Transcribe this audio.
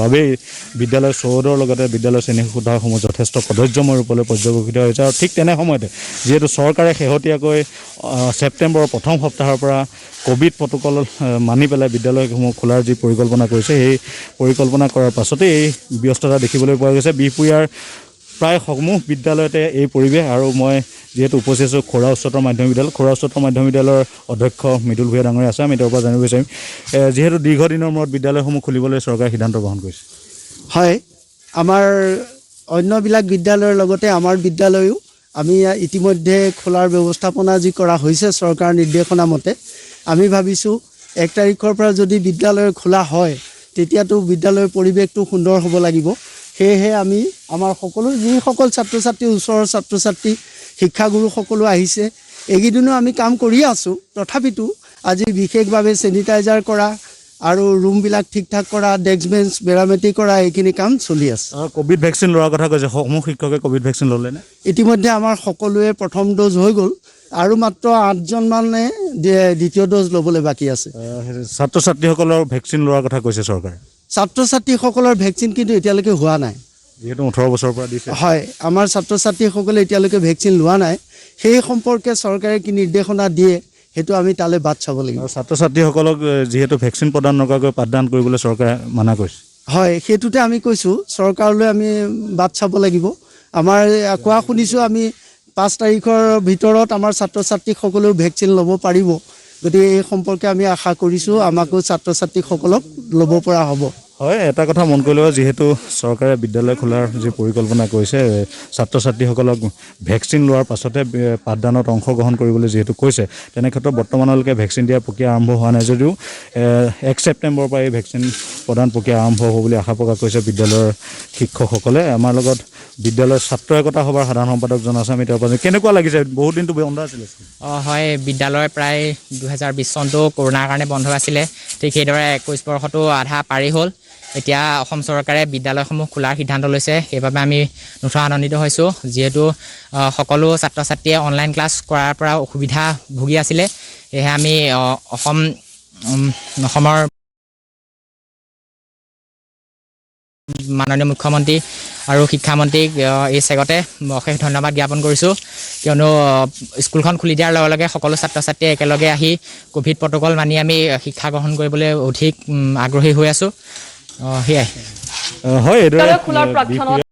বাবেই বিদ্যালয় চৌহদৰ লগতে বিদ্যালয় শ্ৰেণীকোঠাসমূহ যথেষ্ট কদৰ্যময় ৰূপলৈ পৰ্যবেক্ষিত হৈছে। আৰু ঠিক তেনে সময়তে যিহেতু চৰকাৰে শেহতীয়াকৈ ছেপ্টেম্বৰৰ প্ৰথম সপ্তাহৰ পৰা ক'ভিড প্ৰট'কল মানি পেলাই বিদ্যালয়সমূহ খোলাৰ যি পৰিকল্পনা কৰিছে, সেই পৰিকল্পনা কৰাৰ পাছতেই এই ব্যস্ততা দেখিবলৈ পোৱা গৈছে। বিহপুৰীয়াৰ প্ৰায় সমূহ বিদ্যালয়তে এই পৰিৱেশ। আৰু মই যিহেতু উপস্থিত আছোঁ খোৰা উচ্চতৰ মাধ্যমিক বিদ্যালয়, খোৰা উচ্চতৰ মাধ্যমিক বিদ্যালয়ৰ অধ্যক্ষ মৃদুল ভূঞা ডাঙৰীয়া আছে। আমি তেওঁৰ পৰা জানিব বিচাৰিম, যিহেতু দীৰ্ঘদিনৰ মূৰত বিদ্যালয়সমূহ খুলিবলৈ চৰকাৰে সিদ্ধান্ত গ্ৰহণ কৰিছে। হয়, আমাৰ অন্যবিলাক বিদ্যালয়ৰ লগতে আমাৰ বিদ্যালয়ো আমি ইতিমধ্যে খোলাৰ ব্যৱস্থাপনা যি কৰা হৈছে চৰকাৰৰ নিৰ্দেশনা মতে, আমি ভাবিছোঁ 1 তাৰিখৰ পৰা যদি বিদ্যালয় খোলা হয়, তেতিয়াতো বিদ্যালয়ৰ পৰিৱেশটো সুন্দৰ হ'ব লাগিব। সেয়েহে আমি আমাৰ সকলো যিসকল ছাত্ৰ ছাত্ৰী, ওচৰৰ ছাত্ৰ ছাত্ৰী, শিক্ষাগুৰু সকলো আহিছে। এইকেইদিনো আমি কাম কৰিয়ে আছোঁ, তথাপিতো আজি বিশেষভাৱে চেনিটাইজাৰ কৰা আৰু ৰুমবিলাক ঠিক ঠাক কৰা, ডেস্ক বেঞ্চ মেৰামতি কৰা, এইখিনি কাম চলি আছে। ক'ভিড ভেকচিন লোৱাৰ কথা কৈছে, সমূহ শিক্ষকে ক'ভিড ভেকচিন ল'লেনে? ইতিমধ্যে আমাৰ সকলোৱে প্ৰথম ড'জ হৈ গ'ল আৰু মাত্ৰ আঠজন মানে দ্বিতীয় ড'জ ল'বলৈ বাকী আছে। ছাত্ৰ ছাত্ৰীসকলৰ ভেকচিন লোৱাৰ কথা কৈছে চৰকাৰে। ছাত্ৰ ছাত্ৰীসকলৰ ভেকচিন কিন্তু এতিয়ালৈকে হোৱা নাই। যিহেতু 18 বছৰৰ পৰা দিছে। হয়, আমাৰ ছাত্ৰ ছাত্ৰীসকলে এতিয়ালৈকে ভেকচিন লোৱা নাই। সেই সম্পৰ্কে চৰকাৰে কি নিৰ্দেশনা দিয়ে, সেইটো আমি তালৈ বাট চাব লাগিব। আৰু ছাত্ৰ ছাত্ৰীসকলক যিহেতু ভেকচিন প্ৰদান নকৰাকৈ পাঠদান কৰিবলৈ চৰকাৰে মানা কৰিছে। হয়, সেইটোতে আমি কৈছোঁ, চৰকাৰলৈ আমি বাট চাব লাগিব। আমাৰ কোৱা শুনিছোঁ আমি 5 তাৰিখৰ ভিতৰত আমাৰ ছাত্ৰ ছাত্ৰীসকলেও ভেকচিন ল'ব পাৰিব। গতিকে এই সম্পৰ্কে আমি আশা কৰিছোঁ, আমাকো ছাত্ৰ ছাত্ৰীসকলক ল'ব পৰা হ'ব। হয়, এটা কথা মন কৰিলেও, যিহেতু চৰকাৰে বিদ্যালয় খোলাৰ যি পৰিকল্পনা কৰিছে, ছাত্ৰ ছাত্ৰীসকলক ভেকচিন লোৱাৰ পাছতহে পাঠদানত অংশগ্ৰহণ কৰিবলৈ যিহেতু কৈছে, তেনে ক্ষেত্ৰত বৰ্তমানলৈকে ভেকচিন দিয়াৰ প্ৰক্ৰিয়া আৰম্ভ হোৱা নাই যদিও 1 ছেপ্টেম্বৰৰ পৰা এই ভেকচিন প্ৰদান প্ৰক্ৰিয়া আৰম্ভ হ'ব বুলি আশা প্ৰকাশ কৰিছে বিদ্যালয়ৰ শিক্ষকসকলে। আমাৰ লগত বিদ্যালয়ৰ ছাত্ৰ একতা সভাৰ সাধাৰণ সম্পাদকজন আছে। আমি তেওঁৰ পৰা জানিম, কেনেকুৱা লাগিছে? বহুত দিনটো বন্ধ আছিলে। অঁ হয়, বিদ্যালয় প্ৰায় 2020 চনটো কৰোণাৰ কাৰণে বন্ধ আছিলে। ঠিক সেইদৰে 21 বৰ্ষটো আধা পাৰি হ'ল। এতিয়া অসম চৰকাৰে বিদ্যালয়সমূহ খোলাৰ সিদ্ধান্ত লৈছে, সেইবাবে আমি নথৈ আনন্দিত হৈছোঁ। যিহেতু সকলো ছাত্ৰ ছাত্ৰীয়ে অনলাইন ক্লাছ কৰাৰ পৰা অসুবিধা ভুগি আছিলে, সেয়েহে আমি অসমৰ মাননীয় মুখ্যমন্ত্ৰী আৰু শিক্ষামন্ত্ৰীক এই চেগতে অশেষ ধন্যবাদ জ্ঞাপন কৰিছোঁ। কিয়নো স্কুলখন খুলি দিয়াৰ লগে লগে সকলো ছাত্ৰ ছাত্ৰীয়ে একেলগে আহি ক'ভিড প্ৰট'কল মানি আমি শিক্ষা গ্ৰহণ কৰিবলৈ অধিক আগ্ৰহী হৈ আছোঁ। সেয়াই। হয়, এইদৰে বিদ্যালয় খোলাৰ প্ৰাকক্ষণত বিহপুৰীয়া